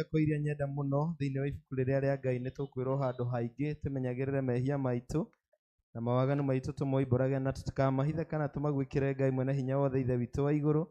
Ciakwa iria nyende mũno, thĩinĩ wa ibuku rĩrĩa rĩa Ngai nĩ tũkwĩrwo handũ haingĩ tũmenyagĩrĩre mehia maitũ na mawaganu maitũ, tũmoimbũrage na tũtikamahithe kana tũmaguĩkĩre Ngai mwene hinya wothe, Ithe witũ wa igũrũ.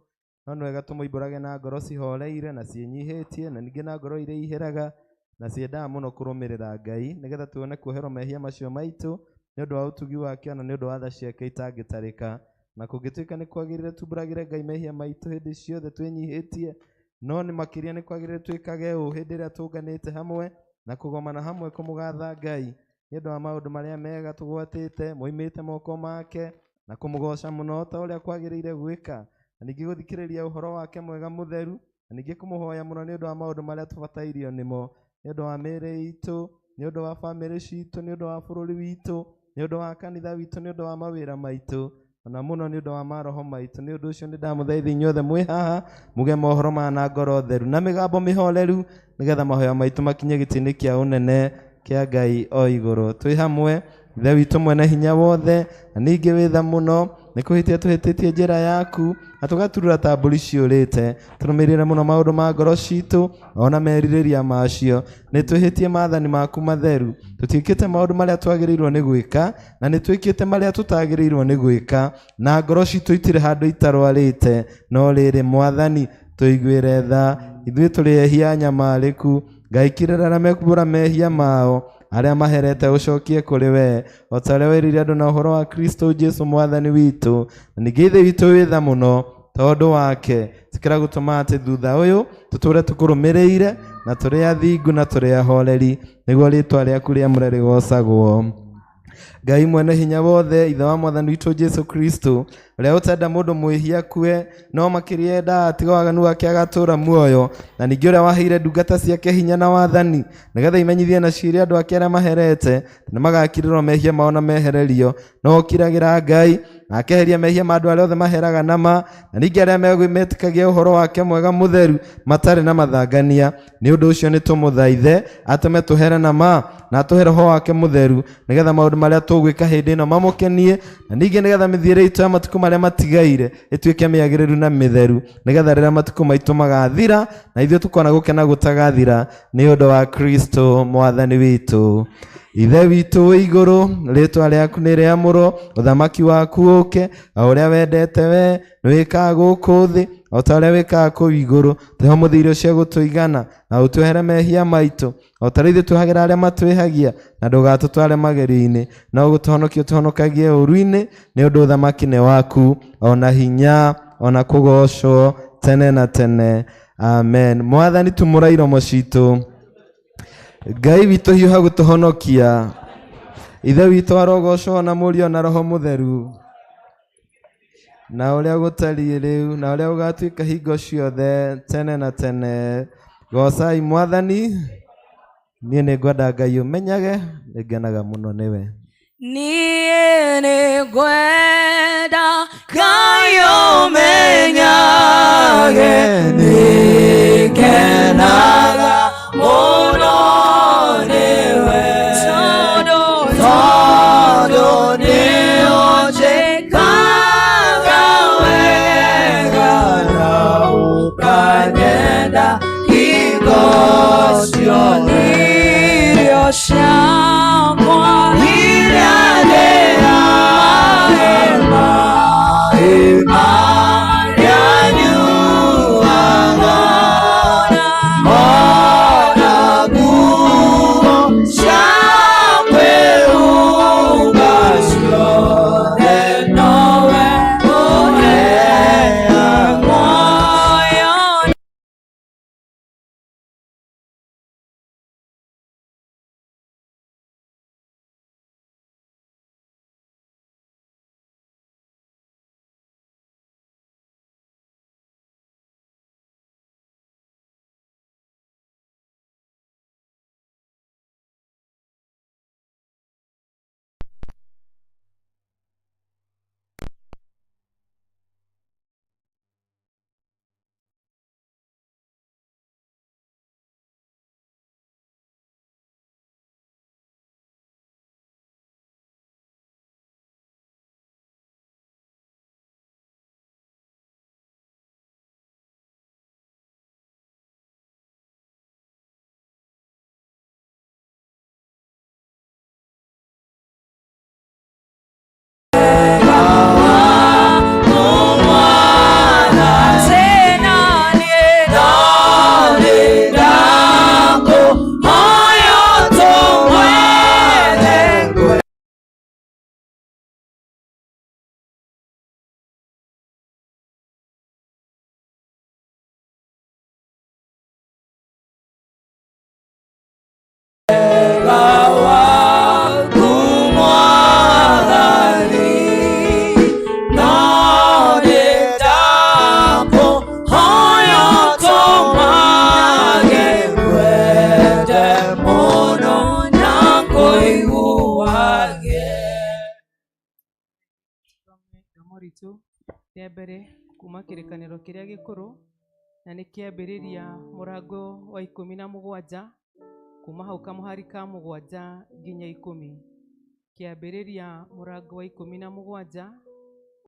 No nĩ wega tũmoimbũrage na ngoro cihoreire na ciĩnyihĩtie, na ningĩ na ngoro iria iheraga na ciendaga mũno kũrũmĩrĩra Ngai, nĩgetha tuone kuoherwo mehia macio maitũ nĩ ũndũ wa ũtugi wake, ona nĩ ũndũ wa tha ciake itangĩtarĩka. Na kũngĩtuĩka nĩ kwagĩrĩire tumbũragĩre Ngai mehia maitũ hĩndĩ ciothe twĩnyihĩtie, no nĩ makĩria nĩ kwagĩrĩire twĩkage ũũ hĩndĩ ĩrĩa tũnganĩte hamwe na kũgomana hamwe kũmũgatha Ngai nĩ ũndũ wa maũndũ marĩa mega tũgwatĩte moimĩte moko make, na kũmũgoca mũno ta ũrĩa kwagĩrĩire gwĩka, na ningĩ gũthikĩrĩria ũhoro wake mwega mũtheru, na ningĩ kũmũhoya mũno nĩ ũndũ wa maũndũ marĩa tũbatairio nĩmo, nĩ ũndũ wa mĩĩrĩ itũ, nĩ ũndũ wa bamĩrĩ citũ, nĩ ũndũ wa bũrũri witũ, nĩ ũndũ wa kanitha witũ, nĩ ũndũ wa mawĩra maitũ, ona mũno nĩ ũndũ wa maroho maitũ. Nĩ ũndũ ũcio nĩ ndamũthaitha inyuothe mwĩ haha muge mohoro maya na ngoro theru na mĩgambo mĩhoreru, nĩgetha mahoya maitũ makinye gĩtĩ-inĩ kĩa ũnene kĩa Ngai o igũrũ. Twĩ hamwe, Ithe witũ mwene hinya wothe na ningĩ wĩ tha mũno, nĩ kũhĩtia tũhĩtĩtie njĩra yaku na tũgaturura ta mbũri ciũrĩte. Tũrũmĩrĩre mũno maũndũ ma ngoro citũ ona merirĩria macio. Nĩ twĩhĩtie maathani maku matheru, tũtiĩkĩte maũndũ marĩa twagĩrĩirwo nĩ gwĩka, na nĩ twĩkĩte marĩa tũtagĩrĩirwo nĩ gwĩka, na ngoro citũ itirĩ handũ itarwarĩte. No rĩrĩ, Mwathani, tũiguĩre tha, ithuĩ tũrĩ ehia anyamarĩku. Ngai, kirĩra arĩa mekumbũra mehia mao, arĩa maherete ũcokie kũrĩ we, o ta ũrĩa werire andũ na ũhoro wa Kristo Jesu Mwathani witũ. Na ningĩ Ithe witũ wĩ tha mũno, tondũ wake tĩkĩra gũtũma atĩ thutha ũyũ tũtũre tũkũrũmĩrĩire na tũrĩ athingu na tũrĩ ahoreri, nĩguo rĩtwa rĩaku rĩamũre rĩgocagwo. Ngai mwene hinya wothe, Ithe wa Mwathani witũ Jesu Kristo, ũrĩa ũtenda mũndũ mwĩhia akue, no makĩria endaga atiga waganu wake agatũũra muoyo, na ningĩ ũrĩa waheire ndungata ciake hinya na wathani, nĩgetha imenyithie na ciĩre andũ ake arĩa maherete nĩ magakirĩrwo mehia mao na mehererio. No ũkiragĩra Ngai na akeheria mehia ma andũ arĩa othe maheraga na ma, na ningĩ arĩa metĩkagia ũhoro wake mwega mũtheru matarĩ na mathangania. Nĩ ũndũ ũcio nĩ tũmũthaithe atũme tũhere na ma, na atũhe roho wake mũtheru, nĩgetha maũndũ marĩa tũgwĩka hĩndĩ ĩno mamũkenie, na ningĩ nĩgetha mĩthiĩre itũ ya matukũ marĩa matigaire ĩtuĩke mĩagĩrĩru na mĩtheru, nĩgetha rĩrĩa matukũ maitũ magathira na ithuĩ tũkona gũkena gũtagathira nĩ ũndũ wa Kristo Mwathani witũ. Ithe witũ wĩ igũrũ, rĩtwa rĩaku nĩ rĩamũrwo, ũthamaki waku ũke, o ũrĩa wendete we nĩ wĩkaga gũkũ thĩ o ta ũrĩa wĩkaga kũu igũrũ. Tũhe ũmũthĩ irio cia gũtũigana, na ũtuohere mehia maitũ o ta ũrĩa ithuĩ tuohagĩra arĩa matwĩhagia, na ndũgatũtware magerio-inĩ, no gũtũhonokia ũtũhonokagie ũũru-inĩ, nĩ ũndũ ũthamaki nĩ waku, o na hinya, o na kũgoocwo tene na tene. Amen. Mwathani, tumũra iromo citũ. Ngai witũ, hiũha gũtũhonokia. Ithe witũ arogocwo na Mũriũ na Roho Mũtheru, na ũrĩa gũtariĩ rĩu na ũrĩa gũgatuĩka hingo ciothe tene na tene. Gocai Mwathani. Niĩ nĩ ngwenda Ngai ũmenyage nĩ ngenaga mũno nĩwe. Niĩ nĩ ngwenda Ngai ũmenyage nĩ ngenaga mũno nĩwe, tondũ nĩ ũnjĩkaga wega na ũkanyenda hingo ciothe. Irio ciakwa iria ndĩaga, maĩ marĩa nyuaga, ona nguo cia kwĩhumba, ciothe nowe ũheaga. Muoyo. ritũ rĩa mbere kuma kĩrĩkanĩro kĩrĩa gĩkũrũ, na nĩ kĩambĩrĩria mũrango wa 17 kuma hau kamũhari ka 7 nginya 10. Kĩambĩrĩria mũrango wa 17